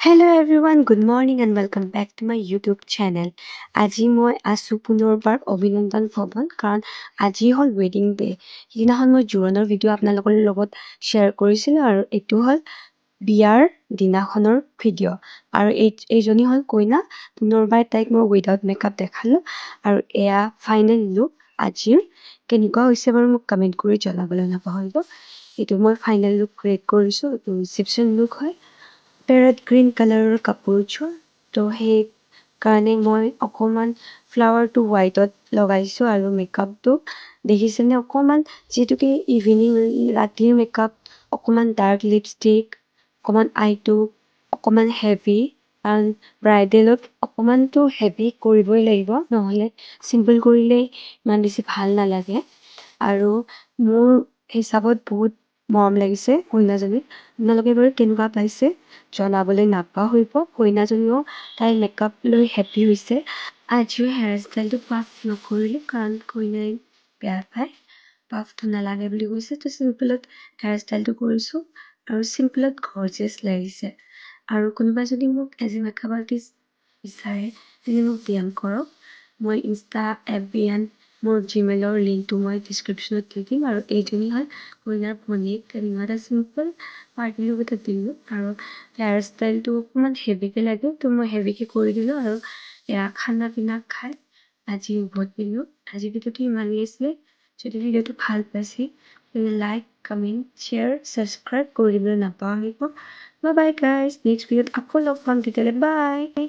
Hello everyone, good morning and welcome back to my YouTube channel. আজি মই আছোঁ পুনৰবাৰ অভিনন্দন ভৱন, কাৰণ আজি হ'ল ৱেডিং ডে। সিদিনাখন মই জোৰোণৰ ভিডিঅ' আপোনালোকৰ লগত শ্বেয়াৰ কৰিছিলোঁ আৰু এইটো হ'ল বিয়াৰ দিনাখনৰ ভিডিঅ'। আৰু এইজনী হ'ল কইনা। পুনৰবাৰ তাইক মই উইদাউট মেকআপ দেখালোঁ আৰু এয়া ফাইনেল লুক আজিৰ। কেনেকুৱা হৈছে বাৰু মোক কমেণ্ট কৰি জনাবলৈ নাপাহৰিব। এইটো মই ফাইনেল লুক ক্ৰিয়েট কৰিছোঁ। এইটো ৰিচিপশ্যন লুক হয়, পেৰট গ্ৰীণ কালাৰৰ কাপোৰযোৰ। তো সেইকাৰণে মই অকণমান ফ্লাৱাৰটো হোৱাইটত লগাইছোঁ আৰু মেকআপটো দেখিছেনে অকণমান, যিহেতুকে ইভিনিং, ৰাতিৰ মেকআপ, অকণমান ডাৰ্ক লিপষ্টিক, অকণমান আইটো অকণমান হেভি, কাৰণ ব্ৰাইডেলত অকণমানতো হেভি কৰিবই লাগিব, নহ'লে চিম্পল কৰিলে ইমান বেছি ভাল নালাগে। আৰু মোৰ হিচাপত বহুত মৰম লাগিছে কইনাজনীক। আপোনালোকে বাৰু কেনেকুৱা পাইছে জনাবলৈ নাপাহৰিব। কইনাজনীও তাইৰ মেকআপ লৈ হেপ্পী হৈছে। আজিও হেয়াৰ ষ্টাইলটো পাফ নকৰিলোঁ, কাৰণ কইনাই বেয়া পায়, পাফটো নালাগে বুলি কৈছে। তো চিম্পলত হেয়াৰ ষ্টাইলটো কৰিছোঁ আৰু চিম্পলত গৰ্জিয়াছ লাগিছে। আৰু কোনোবাই যদি মোক এজ এ মেকআপ আৰ্টিষ্ট বিচাৰে, তেন্তে মোক ডি এম কৰক। মই ইনষ্টা, এফ বি এণ্ড মোৰ জিমেইলৰ লিংকটো মই ডিছক্ৰিপশ্যনত দি দিম। আৰু এইজনী হ'ল কইনাৰ ভনীয়েক। তেনেকুৱা এটা চিম্পল পাৰ্টি লুক এটা দিলোঁ আৰু হেয়াৰ ষ্টাইলটো অকণমান হেভিকৈ লাগে, তো মই হেভিকৈ কৰি দিলোঁ। আৰু এয়া খানা পিনা খাই আজি উভতিলোঁ। আজি ভিডিঅ'টো ইমানেই আছিলে। যদি ভিডিঅ'টো ভাল পাইছে, তেন্তে লাইক, কমেণ্ট, শ্বেয়াৰ, ছাবস্ক্ৰাইব কৰি দিবলৈ নাপাহৰিব। বাই বাই গাইজ, নেক্সট ভিডিঅ'ত আকৌ লগ পাম। তেতিয়াহ'লে বাই।